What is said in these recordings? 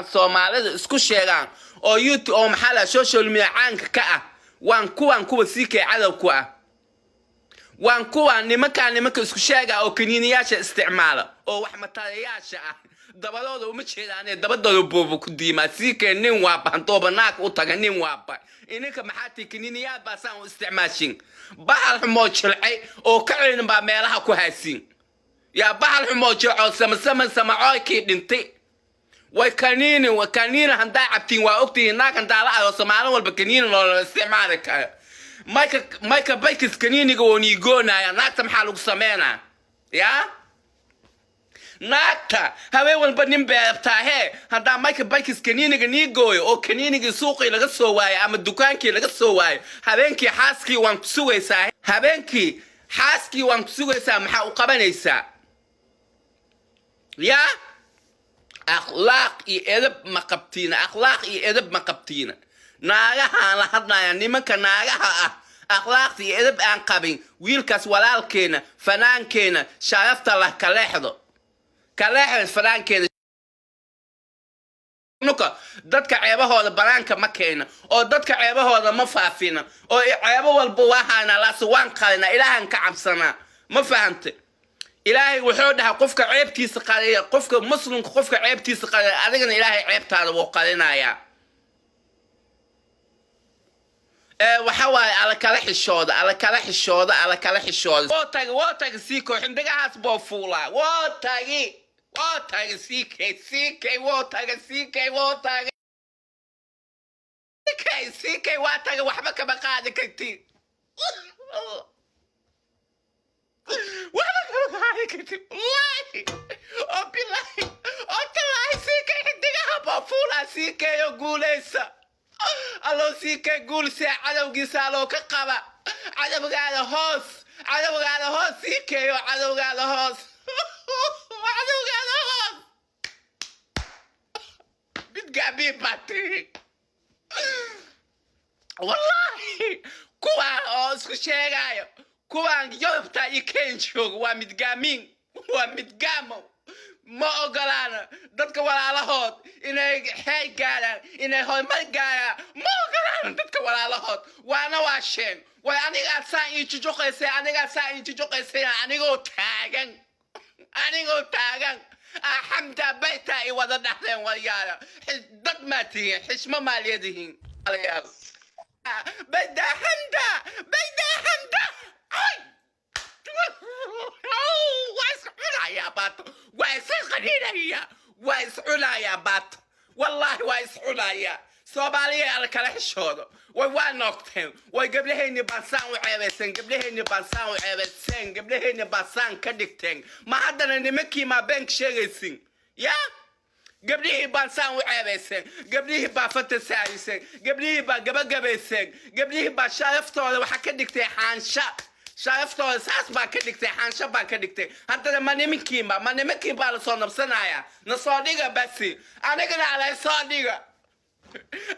Soomaalida isku sheegaan oo YouTube oo maxaa la social media caanka ka ah, waan kuwan kuwa CK cadow ku ah, waan kuwan nimankaa, nimanka isku sheega oo kaniiniyaasha isticmaala oo wax matalayaasha ah. Dabadooda uma jeedaane, dabadooda buuba ku diimaa. CK nin waaba handooba naag u taga, nin waaba. Ininka maxaa tii kaniiniyaal baa saan u isticmaashin? Bahal xumoo jilcay oo ka celin baa meelaha ku haysiin. Yaa bahal xumoo jilcoo samasama samacooykii dhintay way kaniini way kaniini handaa cabtiin. Waa ogtihiin, naag handaa la arooso, maalin walba kaniini loola isticmaali karo. Mayka baykis kaniiniga woo niigoonaya. Naagta maxaa lagu sameynaa? Yaa naagta habeen walba nin beerabtaa hee. Haddaa mayka baykis kaniiniga nii gooyo oo kaniinigii suuqii laga soo waayo ama dukaankii laga soo waayo, habeenkii xaaskii waan ku sugaysaa, habeenkii xaaskii waan ku sugaysaa. Maxaa u qabanaysaa? Yaa akhlaaq iyo edab ma qabtiina? Akhlaaq iyo edab ma qabtiina? Naagahaan la hadlaya, nimanka naagaha ah, akhlaaqta iyo edab aan qabin. Wiilkaas walaalkeena, fanaankeena sharafta lah, kaleexdo, kaleexda fanaankeena. Nuka dadka ceebahooda banaanka ma keena oo dadka ceebahooda ma faafina oo ceebo walba waa haynaa, laase waan qalinaa. Ilaahan ka cabsanaa, ma fahante? Ilaahay wuxuu dhahaa qofka ceebtiisa qaliya, qofka muslimka, qofka ceebtiisa qaliya, adigana Ilaahay ceebtaada wuu qalinayaa. Ee waxa waaye, alla kala xishooda, alla kala xishooda, alla kala xishooda. Woo tagi, woo tagi CK, xindigahaas boo fuulaa. Woo tagi, woo tagi CK, CK woo tagi, CK woo tagi, CK, CK waa tagi. Waxba kama qaadi kartid, waxba kama qaadi kartid. Wallaahi oo bilaahi oo talaahi, CK xidigaha boo fuulaa. CK oo guulaysa, alloo CK guulsee, cadowgiisa alloo ka qaba. Cadowgaada hoos, cadowgaada hoos, CK-yo, cadowgaada hoos, cadowgaada hoos. Midgaabii baa tihi wallaahi. Kuwaan oo isku sheegaayo, kuwaan Yurubta iyo Kenya jooga, waa midgaamiin, waa midgaamo. Ma ogolaana dadka walaalahood inay xeey gaaraan, inay horumar gaaraan. Ma ogolaana dadka walaalahood. Waana waa sheen way. Anigaa saan ii jujuqaysay, anigaa saan ii jujuqaysay, anigoo taagan, anigoo taagan xamda bayta ay wada dhaxleen. Waryaala, dad maa tihiin? Xishmo maa leedihiin? Bayda Xamda, bayda Xamda. Ay, waa is cunayaa baato, waa is qaniinaya, waa is cunayaa baato, wallaahi waa is cunayaa. Soomaaliya, alla kala xishoodo. Way waa noogteen. Way gabdhaheenni baan saan u ceebayseen, gabdhaheenni baan saan u ceebayseen, gabdhaheenni baan saan ka dhigteen. Ma haddana nimankii maa beenk sheegaysin? Yaa gabdhihii baan saan u ceebayseen, gabdhihii baa fanta saariseen, gabdhihii baa gabagabayseen, gabdhihii baa sharaftooda waxaa ka dhigtay xaansha. Sharaftooda saas baa ka dhigtay, xaansho baa ka dhigtay. Haddana ma nimankiinba, ma nimankiin baa lasoo nabsanaya? Nasoo dhiga basi, anigana alay soo dhiga,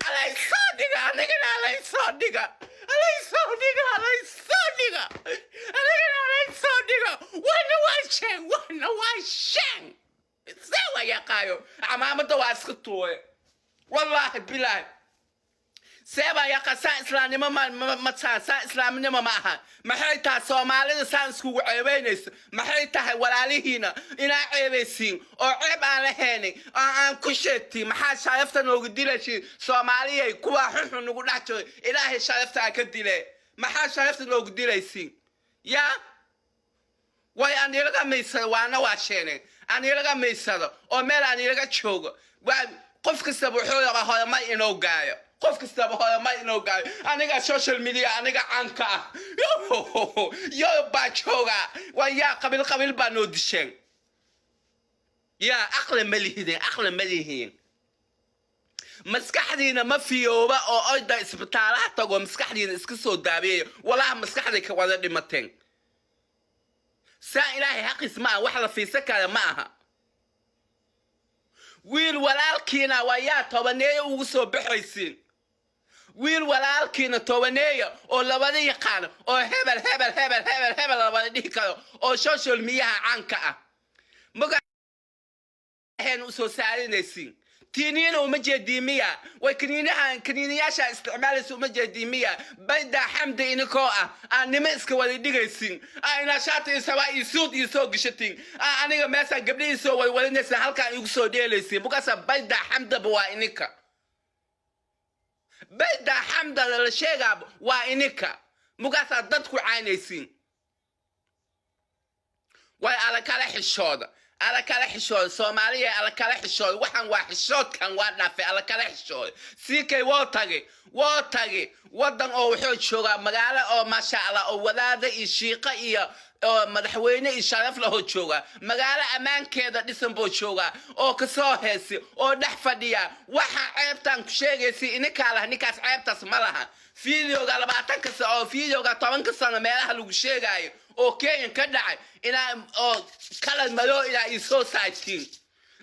alay soo dhiga, anigana alay soo dhiga, alay soo dhiga, alay soo dhiga, anigana alay soo dhiga. Wana waa sheen, wana waa sheen. See waa yaqaayo, camaamada waa iska tuure, wallaahi bilaahi. See baa yaqa? Saa islaamnimo ma saa islaamnimo ma aha. Maxay tahay Soomaalida saan iskugu ceebeynayso? Maxay tahay walaalihiina inaa ceebaysiin oo ceeb aan lahaynin oo aan ku sheegtiin? Maxaa sharafta noogu dilaysiin, Soomaaliyay? Kuwaa xunxun nagu dhex jiro, Ilaahay sharafta ka dile. Maxaa sharafta noogu dilaysiin? Yaa way aan ilaga maysado, waana waa sheeneen aan ilaga maysado oo meel aan ilaga joogo. Waa qof kastaba wuxuu rabaa horumar inuu gaayo, qof kastaba horumar inuu gaayo. Aniga social media, aniga caanka ah, Yurub baa joogaa. Waa yaa qabiil, qabiil baa noo disheen. Yaa aqli ma lihidin? Aqli ma lihiin? Maskaxdiina ma fiyooba oo oyda isbitaalaha tago, maskaxdiina iska soo daabeeya. Walaha maskaxday ka wada dhimateen. Saa Ilaahay xaqiis ma aha, wax la fiirsan kara ma aha. Wiil walaalkiina waa yaa tobaneeya ugu soo baxaysiin, wiil walaalkiina tobaneeya oo labada yaqaan oo hebel hebel hebel hebel hebel labada dhihi karo oo social mediaha caanka ah magaaheen usoo saarinaysiin. Tiiniina uma jeedii miya? Way kaniinaha, kaniinayaasha isticmaalaysa uma jeedii miya? Baydaa Xamdi inikoo ah aan nimo iska wada dhigaysin, aa inaa shaati iyo sabaa iyo suud iyo soo gashatin, aa aniga meeshaan gabdhihii soo wadwadanaysa, halkaan igu soo dheelaysin. Bukaasa Baydaa Xamdaba waa ininka. Baydaa Xamda la sheegaaba waa ininka. Mukaasaa dadku caynaysiin. Way ala kala xishooda, ala kala xishooda, Soomaaliya, ala kala xishooda. Waxaan waa xishoodkan waa dhaafay. Ala kala xishooda. Siikay woo tagay, woo tagay waddan oo wuxuu joogaa magaalo oo, maasha Allah, oo wadaada iyo shiiqa iyo oo madaxweyne iyo sharaf lahoo joogaa. Magaalo ammaankeeda dhisan buu joogaa oo kasoo heesi oo dhex fadhiya. Waxa ceebtaan ku sheegaysa ininkaa laha, ninkaas ceebtaas ma laha. Videoga 20-ka oo videoga 10-ka sano meelaha lagu sheegaayo oo Kenya ka dhacay, inaa oo qalad madow inaa isoo saartiin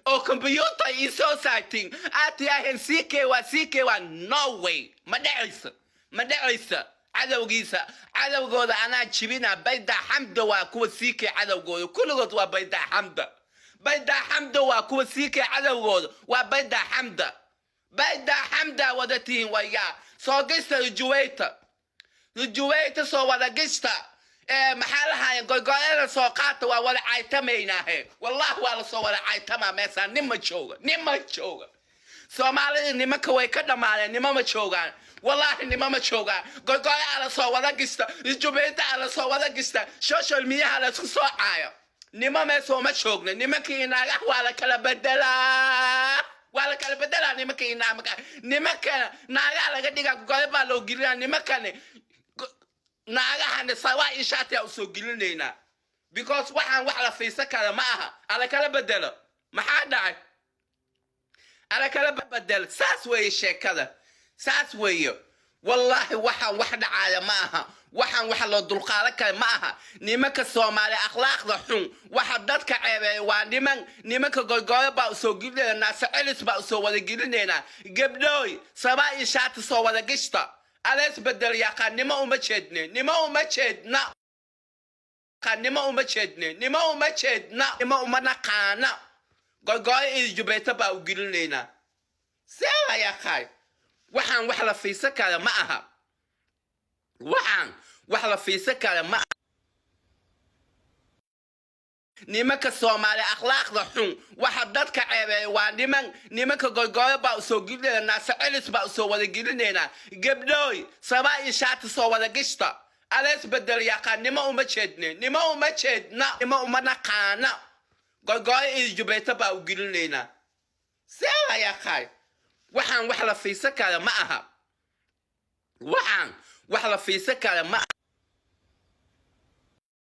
oo computer isoo saartiin, aad tiyaaheen CK waa CK waa. No way, ma dhacaysa, ma dhacaysa. Cadowgiisa, cadowgooda anaa jibina. Bayda Xamda waa kuwa CK cadowgooda, kulligood waa Bayda Xamda. Bayda Xamda waa kuwa CK cadowgooda, waa Bayda Xamda. Bayda Xamda wada tihiin. Wayaa soo gista rujuwayta, rujuwayta soo wada gista. Ee maxaa lahaayeen? Goygoyada soo qaata, waa wada caytamaynaahe. Wallahi waa lasoo wada caytamaa meeshaan. Nin ma jooga, nin ma jooga. Soomaalida nimanka way ka dhammaadeen, nima ma joogaan. Wallaahi nima ma joogaan. Goygoya la soo wada gista, jubayda la soo wada gista, social mediaha la isku soo caayo. Nima meesoo ma joogna. Nimankii naagaha waa la kala bedelaa, waa la kala bedelaa. Nimankii naamaka, nimanka naagaha laga dhigaa, gogoyo baa loo gelinaa. Nimankani naagahani sawaa iyo shaatiyaa usoo gelinaynaa, because waxaan wax la fiirsan kara ma aha. Ala kala bedelo, maxaa dhacay? Ala kala bedelo. Saas weeye sheekada, saas weeye. Wallaahi waxaan wax dhacaaya ma aha, waxaan wax loo dulqaadan kara ma aha. Nimanka Soomaali akhlaaqda xun, waxa dadka ceebeeya waa niman. Nimanka goygooyo baa usoo gelinayna, naase celis baa usoo wada gelinaynaa. Gabdhooy, sabaa iyo shaati soo wada gishta. Alees bedel yaqaan. Nima uma jeedne, nima uma jeedna, nima uma jeedne, nima uma jeedna, nima uma naqaana. Goygooyo iyo jubayto baa u gelinaynaa. See la yaqaay? Waxaan wax la fiirsan kara ma aha, waxaan wax la fiirsan kara ma. Nimanka Soomaali akhlaaqda xun, waxa dadka ceebeeya waa niman. Nimanka goygooyo baa usoo gelinayna, naase celis baa usoo wada gelinaynaa. Gabdhooy, sabaa iyo shaati soo wada gishta. Alees bedel yaqaan. Nima uma jeedne, nima uma jeedna, nima uma naqaana. Goygooyo iyo jubayto baa u gelinaynaa. See la yaqaay? Waxaan wax la fiirsan kara ma aha, waxaan wax la fiirsan kara ma.